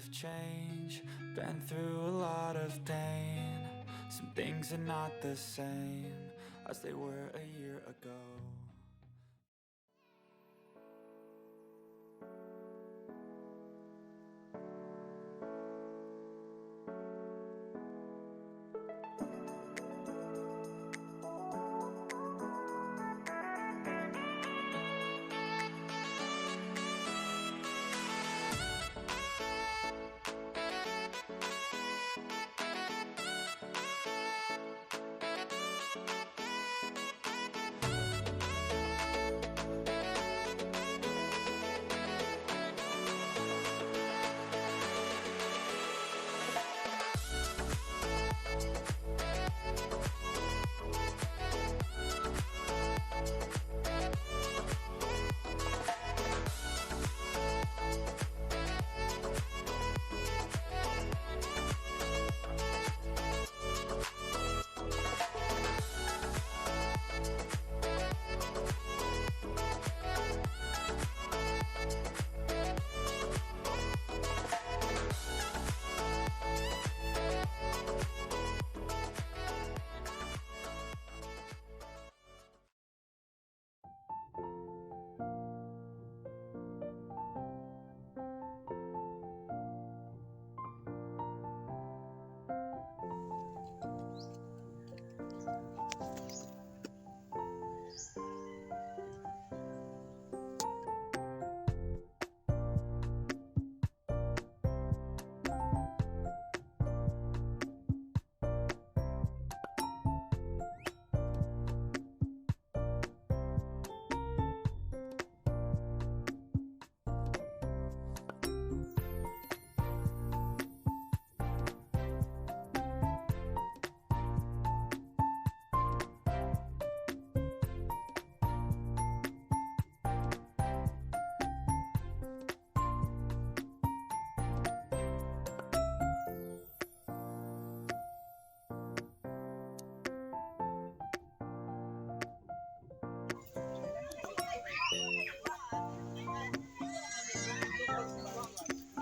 of change, been through a lot of pain. Some things are not the same as they were a year ago.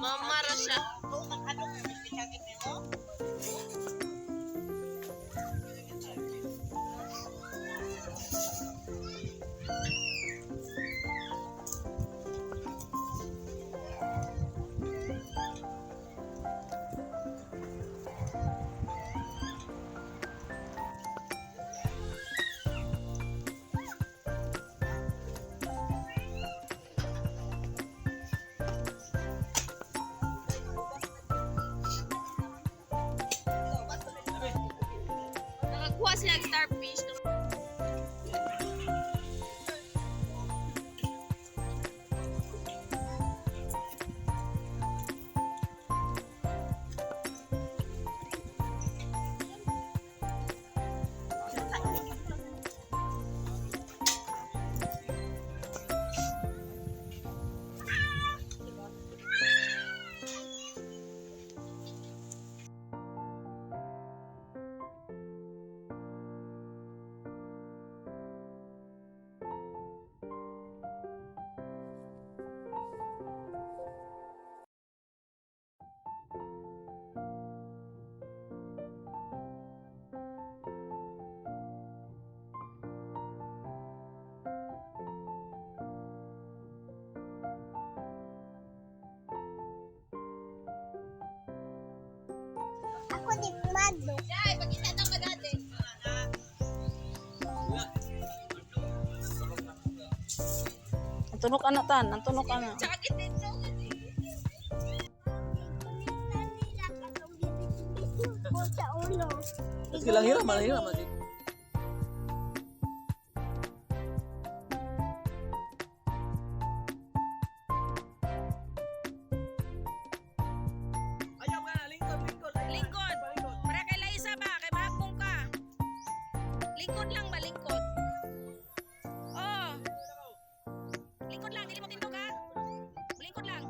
Mama ra siya. Nakakuha sila og starfish. Ako di madlo. Jai, pag-isa na ka dati. Ang tunok ana tan, ang tunok ana. Jacket dito. Gunitan nila katong gibit-bit ko sa ulo. Sige lang, hiram, hiram. Ayaw ka na, lingkod, lingkod. Lingkod. Para kay Laisa ba? Kay mahakbong ka. Lingkod lang ba? Lingkod. Oh. Lingkod lang. Dili mo tindog ha. Lingkod lang.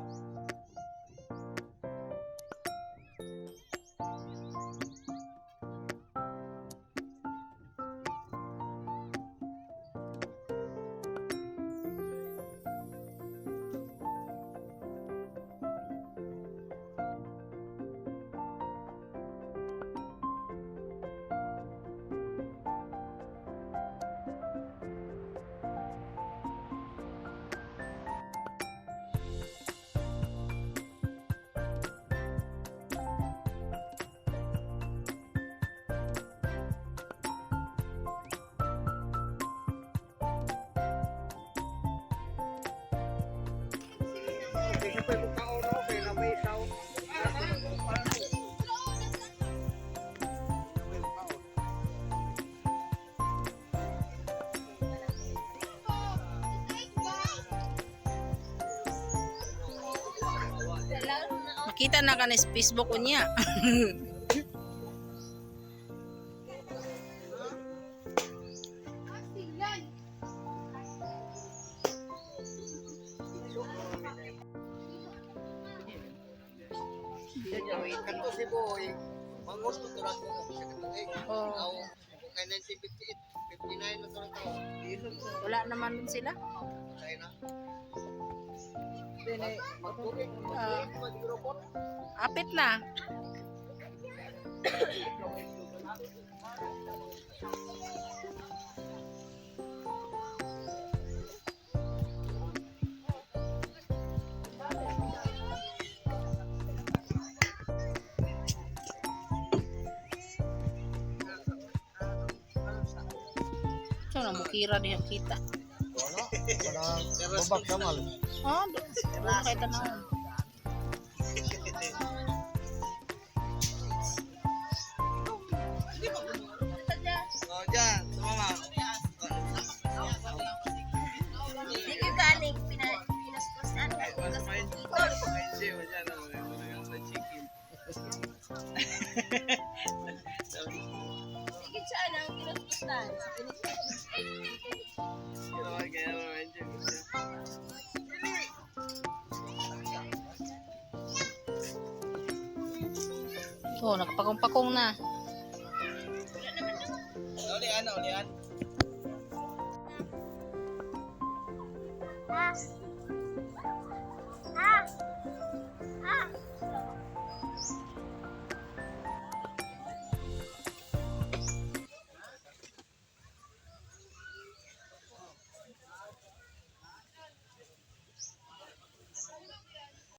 Makita na ka na sa Facebook unya. Kato si Boy, mangusto to lang ko sa katuig. Oh. Aw, kay 1958, 59 na to lang tao. Wala naman din sila. Kaya na. Magtubig, Ah. mag-robot. Apit na. Ito na, mukira diha kita. Wala, babak kamal. Oh, doon kay tanawon. Oh, diyan, sumama. Hindi ko galing pinaspasan. Sige siya lang pinaspasan. Oh, nagpakong-pakong na.